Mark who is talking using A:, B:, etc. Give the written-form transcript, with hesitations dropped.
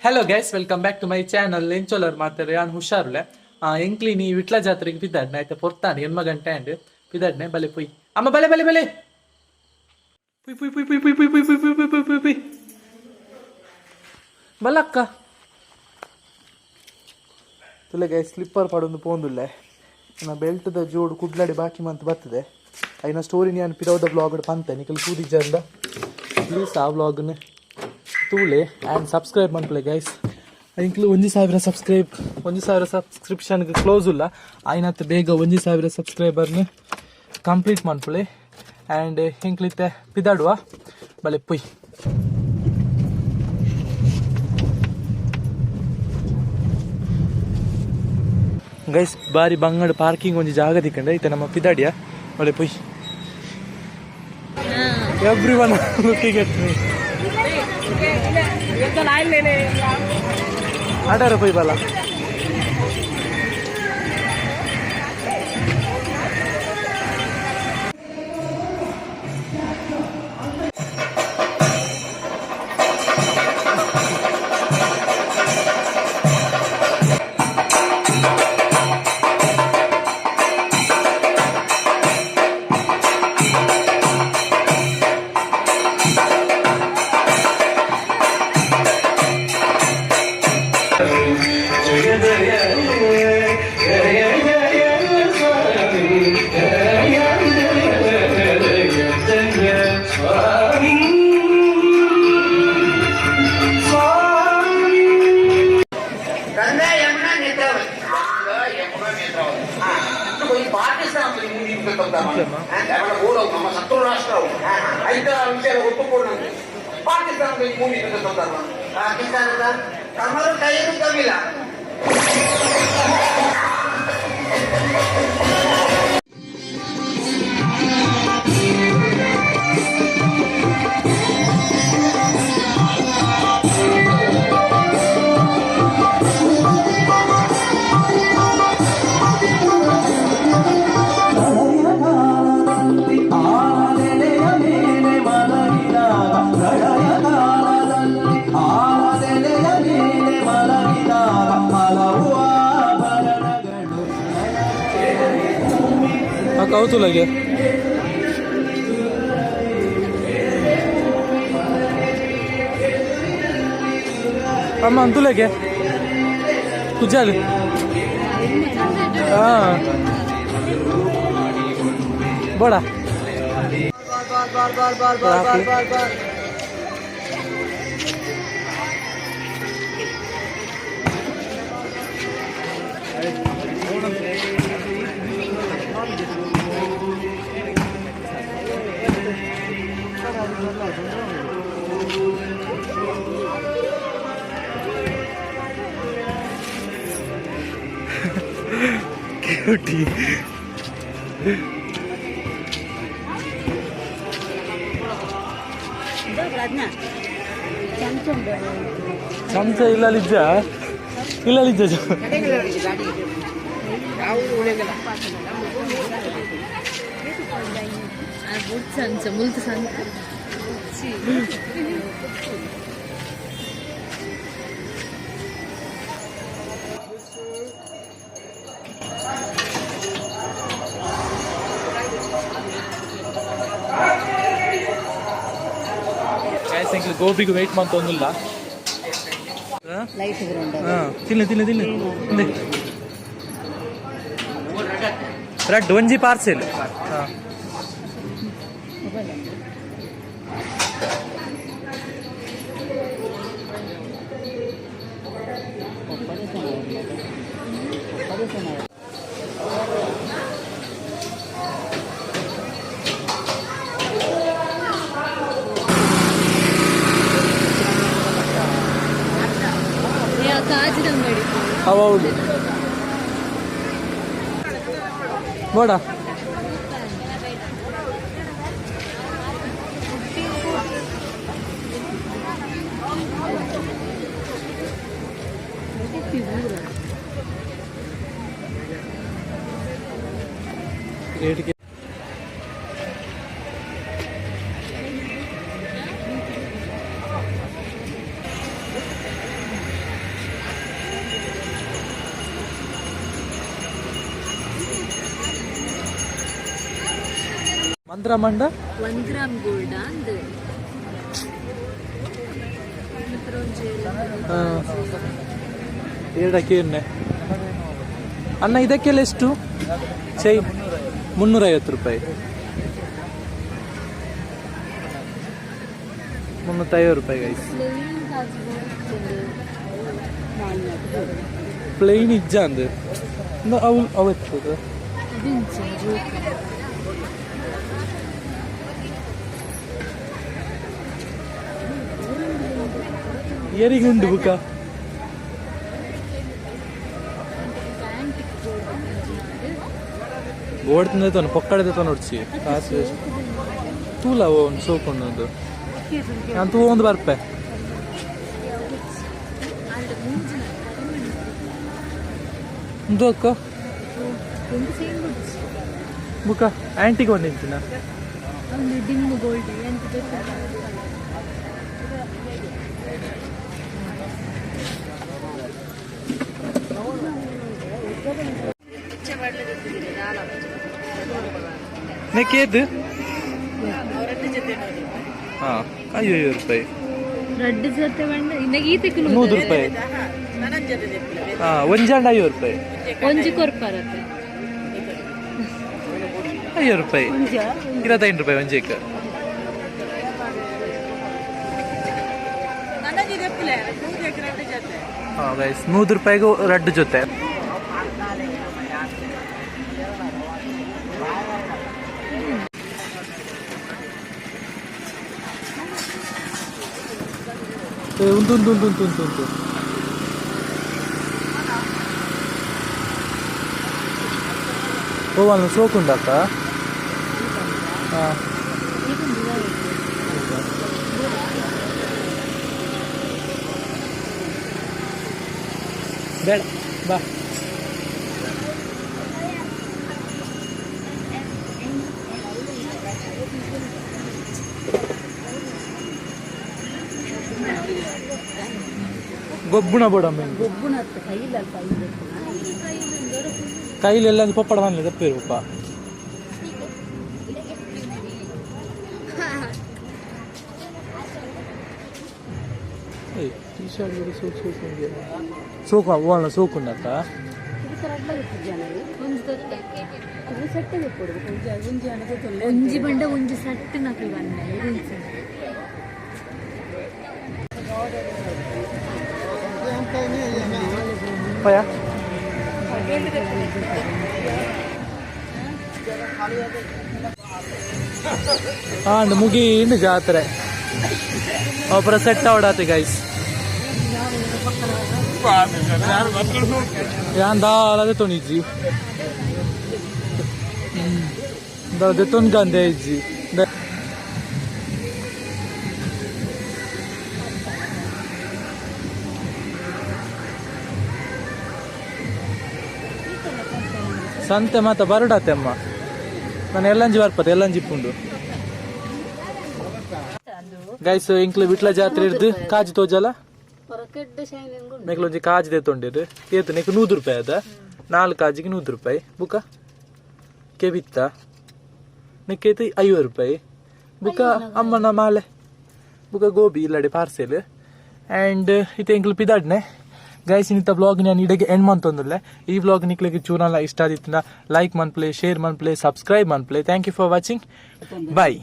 A: Hello guys, welcome back to my channel. ಎಂಚೋಲರ್ ಮಾತಾರೆ ಯಾನ್ ಹುಷಾರುಲೆ. ಎಂಕ್ಲಿ ನೀ ವಿಟ್ಲ ಜಾತ್ರೆಗೆ ಪಿದಾಡ್ನೆ ಆಯ್ತಾ? ಪೊರ್ತಾನೆ 8 ಗಂಟೆ ಅಂಡ್ ಪಿದಾಡ್ನೆ. ಬಲೆ ಪೊಯ್ ಅಮ್ಮ, ಬಲೆ ಬಲೆ ಬಲೆ, ಪುಯ್ ಪುಯ್ ಪುಯ್ ಪುಯ್ ಪುಯ್ ಪುಯ್ ಪುಯ್ ಪುಯ್ ಪುಯ್ ಪುಯ್ ಪುಯ್ ಪುಯ್ ಬಲಕ್ಕ ತುಲೆ. ಗೈಸ್, ಸ್ಲಿಪ್ಪರ್ ಪಾಡೊಂದು ಪೋಂದುಲ್ಲೆ. ನನ್ನ ಬೆಲ್ಟ್ದ ಜೋಡು ಕುಡ್ಲಾಡಿ ಬಾಕಿ ಮಂತ್ ಬರ್ತದೆ. ಐನ ಸ್ಟೋರಿ ನಾನು ಪಿರವುದ ಬ್ಲಾಗ್ ಪಂತೆ. ನಿಕಲ್ ಕೂದಿಜ್ಜಂದ ಪ್ಲೀಸ್ ಆ ವ್ಲಾಗ್ನ ತೂಲೆ ಆ್ಯಂಡ್ ಸಬ್ಸ್ಕ್ರೈಬ್ ಮನ್ಪುಲೆ ಗೈಸ್. ಎಂಕ್ಲು 1000 ಸಬ್ಸ್ಕ್ರೈಬ್, 1000 ಸಬ್ಸ್ಕ್ರಿಪ್ಷನ್ಗೆ ಕ್ಲೋಸ್ ಉಲ್ಲ. ಆಯ್ನತ್ ಬೇಗ 1000 ಸಬ್ಸ್ಕ್ರೈಬರ್ನ ಕಂಪ್ಲೀಟ್ ಮನ್ಪುಲೆ. ಆ್ಯಂಡ್ ಎಂಕ್ಲಿತ್ತೆ ಪಿದಾಡುವ, ಬಲೆ ಪುಯ್. ಗೈಸ್, ಬಾರಿ ಬಂಗಡ್ ಪಾರ್ಕಿಂಗ್ ಒಂಜಿ ಜಾಗ ದಿಕ್ಕಂಡೆ. ಐತೆ ನಮ್ಮ ಪಿದಾಡಿಯ, ಬಲೆ ಪುಯ್. Everyone looking at me. ಆಡಾರ ಪೋಯ್ ಬಲ.
B: ಗಂಗಾ, ಯಮುನಾ, ನೇತ್ರಾವತಿ. ಗಂಗಾ, ಯಮುನಾ, ನೇತ್ರಾವತಿ. ಪಾಕಿಸ್ತಾನ ಊರವು ನಮ್ಮ ಶತ್ರು ರಾಷ್ಟ್ರ ಅವು. ಐತ ವಿಷಯ ಒಪ್ಪುಕೊಂಡು ನಮ್ಗೆ ಪಾಕಿಸ್ತಾನದಲ್ಲಿ ಭೂಮಿ ಪಾಕಿಸ್ತಾನದ ಕಮಲು ಕೈಯೂ ಕವಿಲ್ಲ.
C: ಆಲದೆಲೆಯ ಮೇಲೆ ಮಲಗಿದಾಗ, ಪ್ರಳಯ ಕಾಲದಲ್ಲಿ ಆಲದೆಲೆಯ ಮೇಲೆ ಮಲಗಿದಾಗ ಹಲವು ಆಭರಣಗಳು.
A: ಕೌತುಲಗೆ. ಅಮ್ಮ, ಅಂತುಲಗೆ ಕುಜಾಲು. ಹಾ, ಬೋಡ. ಕ್ಯೂಟಿ. ಚಮಚ ಇಲ್ಲ ಲಿಜ್ಜ, ಇಲ್ಲ ಲಿಜ್ಜ.
D: ಸಂಚ ಮುಲ್ತ ಸಂಚ.
A: ಗೈಸ್, ಎಂಕ್ಲು ಗೋಬಿಗೆ ವೆಯ್ಟ್ ಮಂತೊಂದುಲ್ಲ.
D: ಲೈಟ್.
A: ಹಾಂ, ತಿನ್ಲೆ ತಿನ್ಲೆ ತಿನ್ಲೆ. ಇಂದೆ ರಡ್ಡ್, ಒಂಜಿ ಪಾರ್ಸೆಲ್. ಹಾಂ.
D: ಕಾಜಿನ ಅಂಗಡಿ.
A: ಹೌದು, ಬೋಡ. ರೇಟ್ಗೆ. 1 ಗ್ರಾಮ್ ಅಂಡ.
D: 1 ಗ್ರಾಮ್ ಗೋಲ್ಡ್ ಅಂದ್.
A: ಎರಡಕ್ಕೆ ಎಣ್ಣೆ ಅಣ್ಣ. ಇದಕ್ಕೆಲ್ಲ ಎಷ್ಟು ಚೈನ್? 350 ರೂಪಾಯಿ. 350 ರೂಪಾಯಿ ಗೈಸ್.
D: ಪ್ಲೇನ್ ಕಾಜು.
A: ಪ್ಲೇನ್ ಇಜ್ಜ ಅಂದ್ ಅವು ಅವತ್ತದ.
D: ಅದಿಂಚ ಜೋಕು.
A: ಇಯರಿಂಗ್ ಉಂಡು ಬುಕ್ಕ.
D: ಪ್ಯಾಂಟ್.
A: ಓಡ್ತಿಂದ ತೋನು ಪೊಕ್ಕಡೆ ತೋನು ಉಡ್ಚಿ ಕಾಸು ತೂಲ ಒಂದು ಸೋಕೊಂಡು ನಾನು ತೂ ಒಂದು ಬರ್ಪೆ.
D: ಅಂಡ್ ಮೂಜು.
A: ಒಂದು ಅಕ್ಕ.
D: ಒಂದು ಸೇಮ್ ಗುಡ್ಸ್.
A: ಬುಕ್ಕ ಆಂಟಿಗೆ ಒಂದು ಇಂಚಿನ.
D: ಒಂದು ಡಿಮ್ ಗೋಲ್ಡ್ ಎಂತ ಬೇಕು.
A: ನೆಕ್ಕೇದು ಹಾ 50 ರೂಪಾಯಿ.
D: ರಡ್ಡು ಜೊತೆ ಬಂಡ ಇನ್ನ ಈತಕ್ಕೆ.
A: 100 ರೂಪಾಯಿ. ಹಾ, ಒಂಜಾಂಡ 50 ರೂಪಾಯಿ.
D: ಒಂಜಿ ಕೊರ್ಪಾರತ್ತೆ.
A: 50 ರೂಪಾಯಿ, 25 ರೂಪಾಯಿ ಒಂಜೇಕ್. ಹಾ ಗೈಸ್, 100 ರೂಪಾಯಿಗೂ ರಡ್ಡು ಜೊತೆ. ಏ, ಉಂಟು ಉಂಟು ಉಂಟು ಉಂಟು ಉಂಟು ಉಂಟು. ಓ ಅಲ್ಲ, ಸೋಕುಂಡಕ್ಕ. ಹಾಂ, ಬೇಡ ಬಾ. ಗೊಬ್ಬುಣ ಬೋಡಮ್ಮ. ಕೈಲಿ ಎಲ್ಲ ಪಪ್ಪಡ ಮನೆ ತಪ್ಪಿರು ಪಪ್ಪ. ಟಿ ಶರ್ಟ್ ಸೋಕ್ ಸೋಕ್ ಸೋಕು ಓ ಸೋಕುಂಡಕ್ಕ.
D: ಒಂಜಿ ತೊತ್ತೆ ಒಂಜಿ ಬಂಡ ಒಂಜಿ ಸೆಟ್ ನಕಲು ಬಣ್ಣ.
A: ಪಯ ಆಂಡ್ ಮುಗೀಂಡು ಜಾತ್ರೆ. ಒಬ್ಬರ ಸೆಟ್ ಅವಡಾತಿ ಗೈಸ್. ಯಾನ್ ದಾಲದೆ ತೊಣಿಜ್ಜಿ ದಾಲದೆ ತೊನ್ಕಂದೆ ಇಜ್ಜಿ. ಸಂತೆ ಮಾತ ಬರಡಾತೆ ಅಮ್ಮ. ನಾನು ಎಲ್ಲಂಜಿ ಬರ್ಪತೆ, ಎಲ್ಲಂಜಿ ಇಪ್ಪುಂಡು ಗೈಸ್. ಇಂಕ್ಲು ವಿಟ್ಲ ಜಾತ್ರೆ ಇರ್ದು ಕಾಜಿ ತೋಜಲ. ಮೇಕ್ಲೊಂಜಿ ಕಾಜಿ ದೇತೊಂಡಿರು. ಏತು ನೆಕ್? 100 ರೂಪಾಯಿ ಅದ. ನಾಲ್ಕು ಕಾಜಿಗೆ 100 ರೂಪಾಯಿ. ಬುಕ್ಕ ಕೆಬಿತ್ತ ನೆಕ್ಕೇತು 50 ರೂಪಾಯಿ. ಬುಕ್ಕ ಅಮ್ಮನ ಮಾಲೆ, ಬುಕ್ಕ ಗೋಬಿ ಇಲ್ಲಡೆ ಪಾರ್ಸೆಲ್. ಆ್ಯಂಡ್ ಇತ್ತೆ ಎಂಕ್ಲು ಪಿದಾಡ್ನೆ ಗೈಸ್. ಇನ್ನಿತ ಬ್ಲಾಗ್ ನಾನು ಇಡಗೆ ಎಂಡ್ ಮಂತೊಂದುಲ್ಲೆ. ಈ ಬ್ಲಾಗ್ ನಿಕ್ಲೆಗ್ ಚೂರಲ್ಲ ಇಷ್ಟ ಆದಿತ್ತಿನ ಲೈಕ್ ಮನ್ಪ್ಲೆ, ಶೇರ್ ಮನ್ಪ್ಲೆ, ಸಬ್ಸ್ಕ್ರೈಬ್ ಮನ್ಪ್ಲೆ. Thank you for watching, bye.